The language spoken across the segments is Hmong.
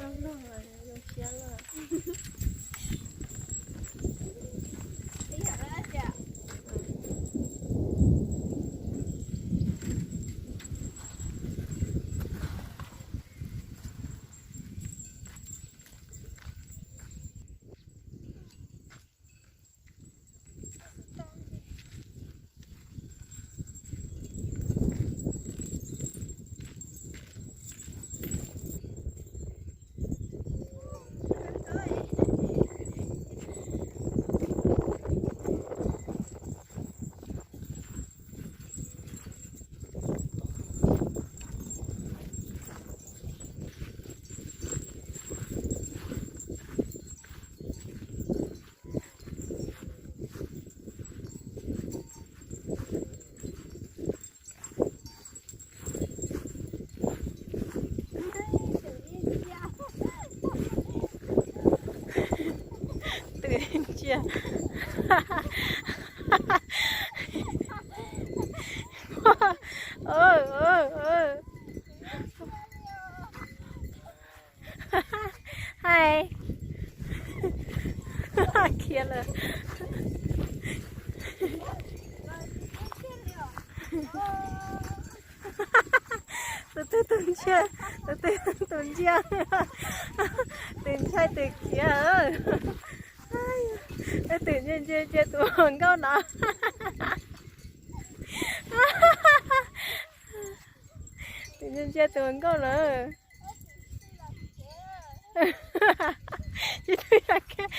Zoo siab lawm. Twm ntsia. Hais. Khiav lawm. Tus twg tus ntsia, tus twg tus ntsia. Twm ntshai twm khiav. Twm ntsia ntsia ntsia tus hluas nkauj no. Twm ntsia ntsia tus hluas nkauj no. Tsis tau yog kiag,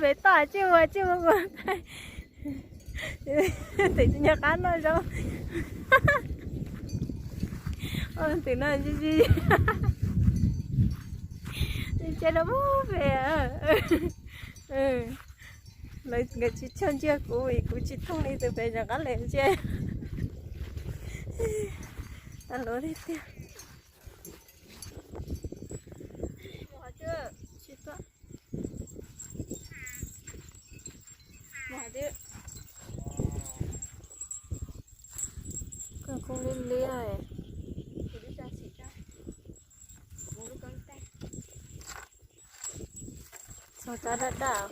pem toj tsis ua tsis ua ua thaij. Twm tsis nco qab noj zaub. Twm no ntsia rau pem. Lawv nkawd tsis tshua ntsia kuv vim kuv tsis thooj li tus pem nram qab lawm ntsia. Tag lov li tiag. Koj koob liab liab. Txog kab daj daj.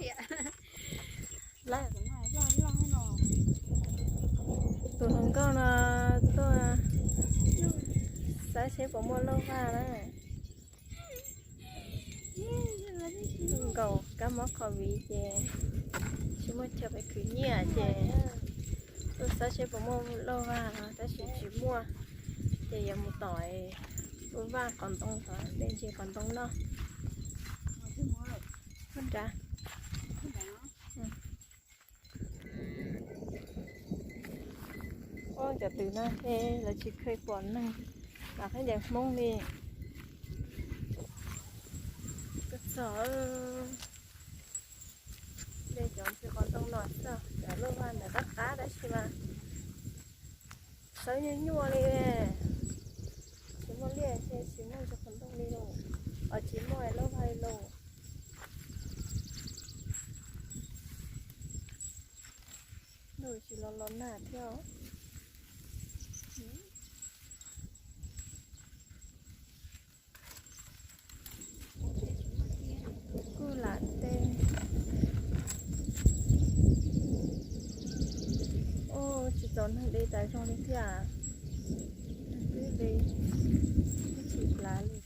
Tus hluas nkauj no tuaj xav seb puas muaj lauj vaj na. Nkaum kab mob covid ces tsis muaj chaw pem khwv nyiaj ces tuaj xav seb puas muaj lauj vaj no tab sis tsis muaj. Ces yuav mus tom lub vaj qos ntoo tod, dej ntses qos ntoo noj. Nrad. Ua cov twm no ces lawv tsis kheev pom neeg los khaib ncaws Hmoob li. Tuaj txog, dej cov ntses qos ntoo no xwb, cov lauj vaj ntawd qab qab tab sis mas sawv nyuaj nyuaj li. Tsis muaj liaj ces tsis muaj ntses qos ntoo li lauj, os tsis muaj lauj vaj li lauj. Ntuj tsis los los nag thiab. Kuj lam teb. Ub, tsis txaus neeg de tas zog li thiab. Twb de ib tsis plav li.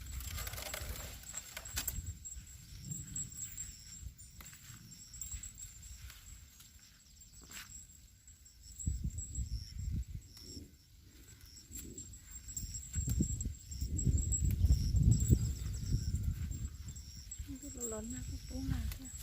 Los nag kuj poob nag thiab.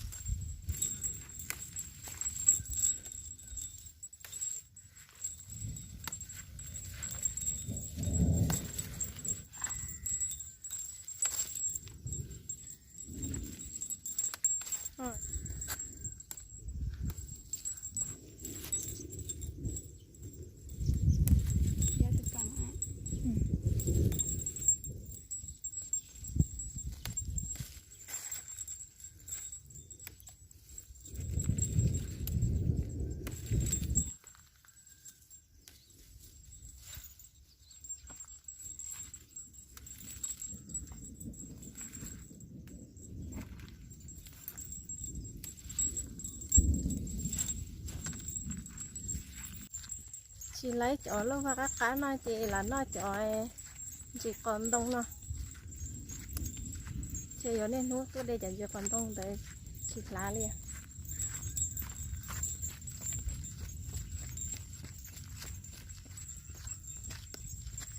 Tsis laiv cov lauj vaj qab qab no ces lam noj cov ntsis qos ntoo no. Ces yuav niaj hnub tuaj de cov ntsis qos ntoo ntawd tsis hlav li.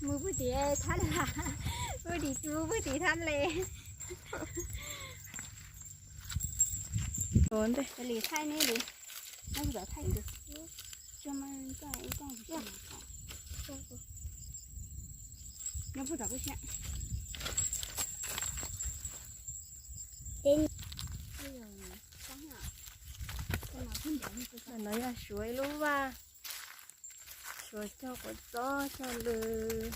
Mus pub tim thab la, pub tim, mus pub tim thab le. Ua ntej li thaij ne li, no thaij. No yog suav ib lub vaj, suav cog quav txob cog lws.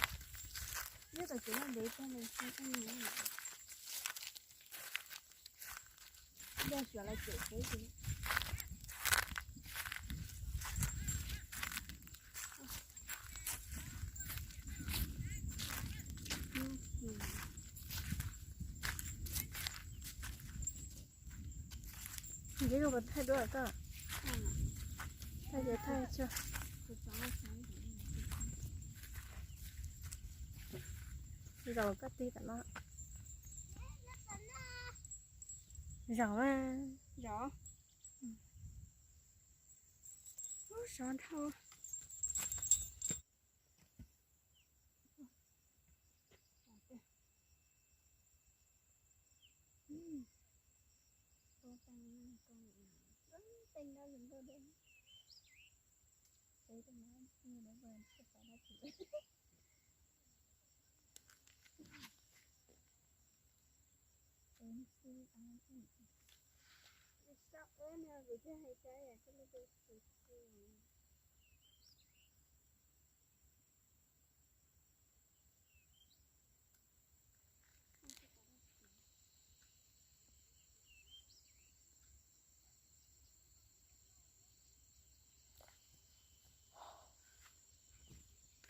Ntsib no puas thaij duab koj? Thaij ces thaij tso. Zaum koj tig tom no. Zaum a. Zaum. Ub, sov dhau.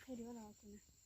Thaij duab los.